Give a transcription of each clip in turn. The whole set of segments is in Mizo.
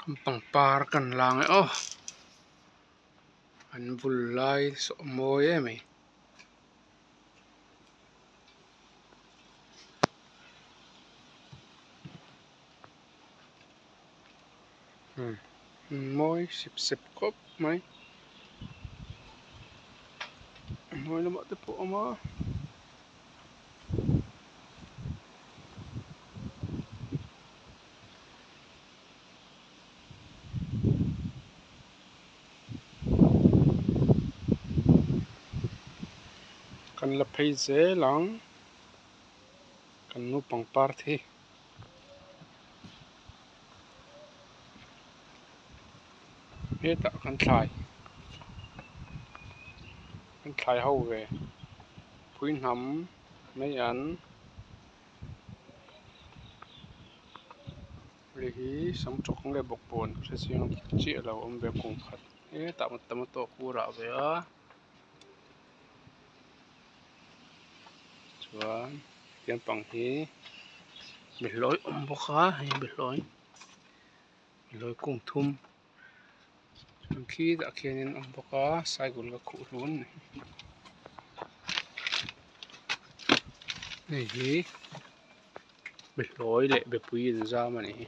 Kan pangpar kan la ang e aw an bul lai saw a mawi em mai. Mawi sep sep khawp mai a hnuai lamah te pawh a awm a. Kan la phei zel ang kan naupang par te hi. Hetah kan thlai kan thlai ho ve pui hnam mai an hei hi sam tawk nge bawk pawn ka hre chiang chiah lo awm ve kum khat hetah tomato kur ah ve a chuan tiang pang hi behlawi awm bawk a hei behlawi behlawi kung thum chuan khitah khianin a awm bawk a cycle ka khuh hlun a ni hei hi behlawi leh bepui inzam a ni hi.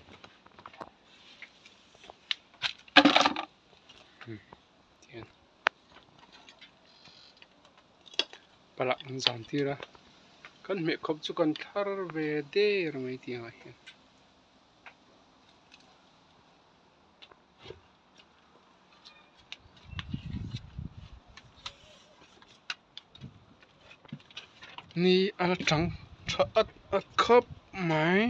Palak an zan tir a kan hmeh khawp chu kan thar ve der mai tih ang ah hian. Ni a la tang tha at at khawp mai.